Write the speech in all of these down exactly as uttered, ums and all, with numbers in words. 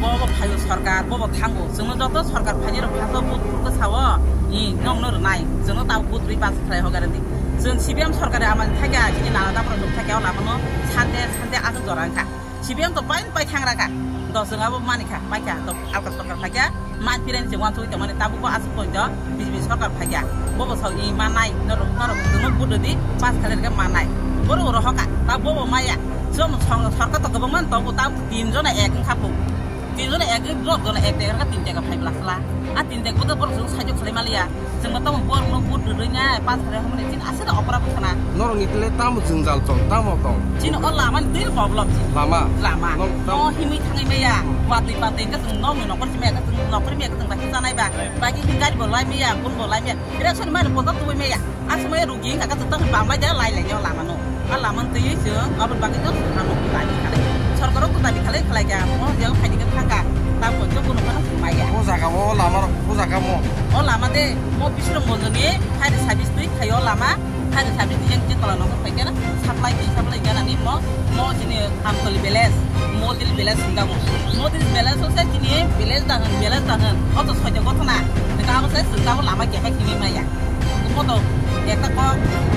Bobo phaio sarkar, bobo thango. Chwngno joto sarkar phainai rok phaso vote phurkhe sao, ni nongno rwnai. Chwngno tabuk vote rwi pass khlai hogar di. Chwng C P M sarkar amani thakya, chini nana daphra rok thakya, o lamano sante sante aswk jora wngkha. C P M to pain pai thangra kha. Do chwng abo mani kha, pai kha, do alka sarkar phaikya. Man pirani se wansugwi tongmani tabukbo aswk poito B J P sarkar phaikya. Bobo sao i manai, norok, norok, norok vote rwdi, pass khalai rwkhe manai. Borok rohokha, ta bobo maya. Chwng song-, sarkar to kwbangma tongo, ta tin jona ek wngkha po. Tin jona ek, dok jona ek, tin teka phai bwla sala. A tin tek bodo borok chwng saijo khalai maliya. Chwng tamo borok no vote rwrwi nai, pass khalai hwnmani tin aswk da opora bwkhana. Norok ni tele tamo jwngjal tong, tamo tong. Chini o lama ni twi problem chini. Lama? Lama. Nok tamo. No himwi thangwi maya. Watwi patwi wngkha chwng nokni nokol simi wngkha chwng nokol simi wngkha chwng bai chanai ba. Bai khe gari bo lai maya, kun bo lai maya. Election mani podo tubui maya. Aswk maya rugi wngkha khe chwng tamo bam lai da lai lai o lama no. A lama ni twi chwng abo bagwi no samung dabi khalai. Sorkar o dabi khalai khalai kha. Mo jeng phaidi khe thangkha. Tamo chwng kuno phano maya. O jaga o lama rok, o jaga mo. O lama de mo bisrong bonjoni phaidi sabis twi khai o lama. Hari sabi tiyang je tola nokho phaikhe na, supply twi supply gana ni mo, mo chini Amtoli village, Modil village hinda mo. Modil village o se chini village da hwn, village da hwn. Oto soite gothona. Ka abo se sunda bo lama kepha khini maya. Mo to eta ko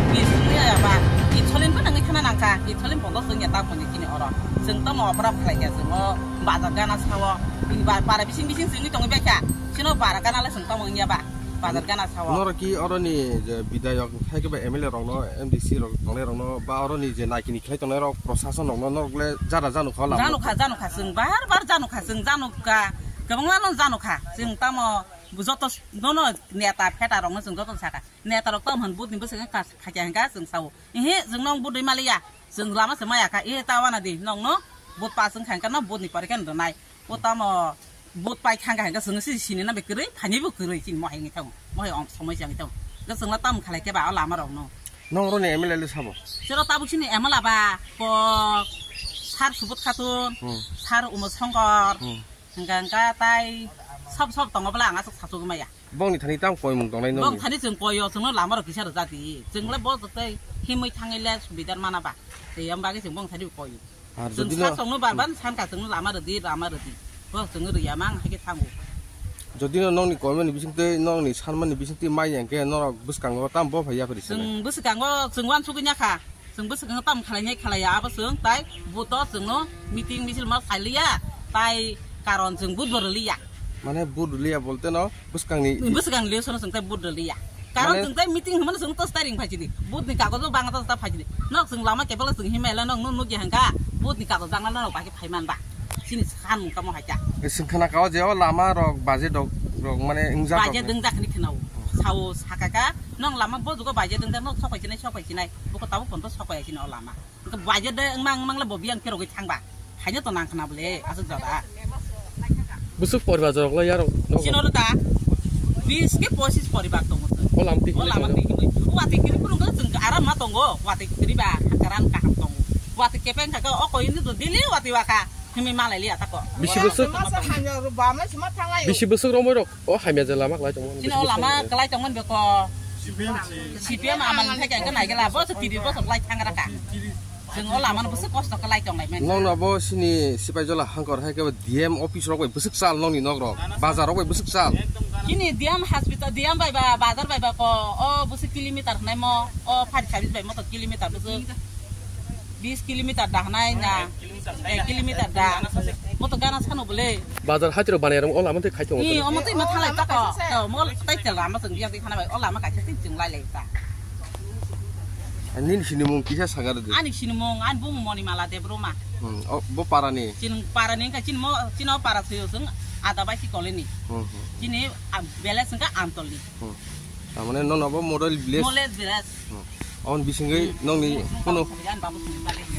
bising ya ba. Itholin pa nangi khana nangka. Itholin pondo sung ya ta poni chini oro. Sung to mo opra phaikhe sung o bazar gana sao. Ini ba para bising bising sung tongi bekha. Sino bara gana le sung to mo ya ba. Bazar gana sao. Norok ki oroni je bidayok hai khe ba M L A rokno, M D C rok tongnai rokno ba oroni je naikini khlai tongnai rok prosason rokno norok le jara janu kha lama. Janu kha, janu kha, chwng bar bar janu kha, chwng janu kha, kwbangma no janu kha, chwng tamo joto nono neta pheta rokno chwng joto saka. Neta rok tamo hwn budni bwswk kha, kha kya hwnkha chwng sao. Ehe, chwng nong budwi maliya. Chwng lama se maya kha, e ta wana di, nong no, but pa chwng kha, no but ni pore khe no nai. O tamo, but pai thang kha, chwng si sini na be kwrwi, phani bo kwrwi, chini mohai ngi thang, mohai om somoi chang thang. Ga chwng la tam khalai khe ba, o lama rok no. Nong oro ni M L A le sabo? Chero tabuk sini M L A ba, ko, sar Subut Khatun, Hmm. Sar Umo Songkor, Hmm. hingka hingka tai, sob sob tongo bwla ang aswk sasu maya. Bongni thani tamo koimung tongnai nongni? Bong thani chwng koyo, chwngno lama rok kisa rwjak di. Chwng le bo tei himwi thangwi le subidar mana ba. Tei yang bagwi chwng bong thani koyo. Ar chwng jodi no sa chwngno bar bar san kha chwngno lama rwdi, lama rwdi. Bo chwng rwya mang hai khe thango. Jodi no nongni koimani bising tei nongni sanmani bising tei mai yang khe norok bwskango tamo bo phai ya phari sanai? Chwng bwskango chwng uansugwi nya kha. Chwng bwswk wngkha tamo khlainai khlaiya, abo chwng tai buto chwngno meeting misil ma sailiya, tai karon chwng vote bo rwliya. Mane vote rwliya bolte no bwskangni Bwswk ang liyo sono chwng tai vote rwliya. Karon Mane chwng tai meeting hwnmano chwng to starting phaisidi. Vote ni kagojo bangta ta phaisidi. Nok chwng lama kebelo chwng himai la nok nuk nukya hwnkha. Vote ni kagojo bangla nok baki phaiman ba. Chini sakhan mung tamo haikha. E, chwng khna kao je o lama rok baje dok rok mane wngjak rok Baje ni. Dwngjak hwnwi khna o. Sao sakaka. Nong lama bo jugo baje dengdeng, nong sok pai chinai, sok pai chinai. Buko tabuk pondo sok pai chinai o lama. Engke baje de engmang, engmang le bo biyang khe rogwi thangba. Haino to nang khna bole, aswk jora. Busuk poribar jorok lai yarok. Chino rota. Bis ke posis poribar tongo. O lam tik O lama tik. Wati kiri purung ke jeng aram ma tongo. Wati kiri ba, karan kaham tongo. Wati kepeng ka o ko ini to dili wati waka. Himi malai liya tako. Bisi busuk. Masa hanya ruba ma sima thangai. Bisi busuk romoi rok. O hamya je lama klai tongmani. Chini o lama klai tongmani beko. C P M amal thai khe nai gela bo se tiri bo se klai thangra ka. Jeng o lama no bwswk kosto klai tong lai mani. Nong no bo sini sipai jola hangkor hai khe D M office rok bai bwswk chal nong ni nok rok. Bazar rok bai bwswk chal. Chini D M hospital, D M bai ba bazar bai ba ko o bwswk kilometer hnai mo o fire service bai mo to kilometer bwswk. Bis kilometer da hnai na. Ek kilometer da. Mo to gana sano bole. Bazar hati rok banai rong o lama tei khai tongo. Ni omo tei ma thalai tako. To mo tai tel lama song biang tei thana bai o lama kaisa tei chwng lai lai ta. Nini sinimung kisa sagar de. Ani sinimung, ani bung Monimala Debroma. Hmm, o, bo parani. Chin parani ka chin mo, chin o para suyo sung ada bai si koleni. Hmm, hmm. Chini bele sung ka Amtoli. Hmm. Tamane non abo model village. Model village. Hmm. On bisingei nongni kono. Yan babu sung bale.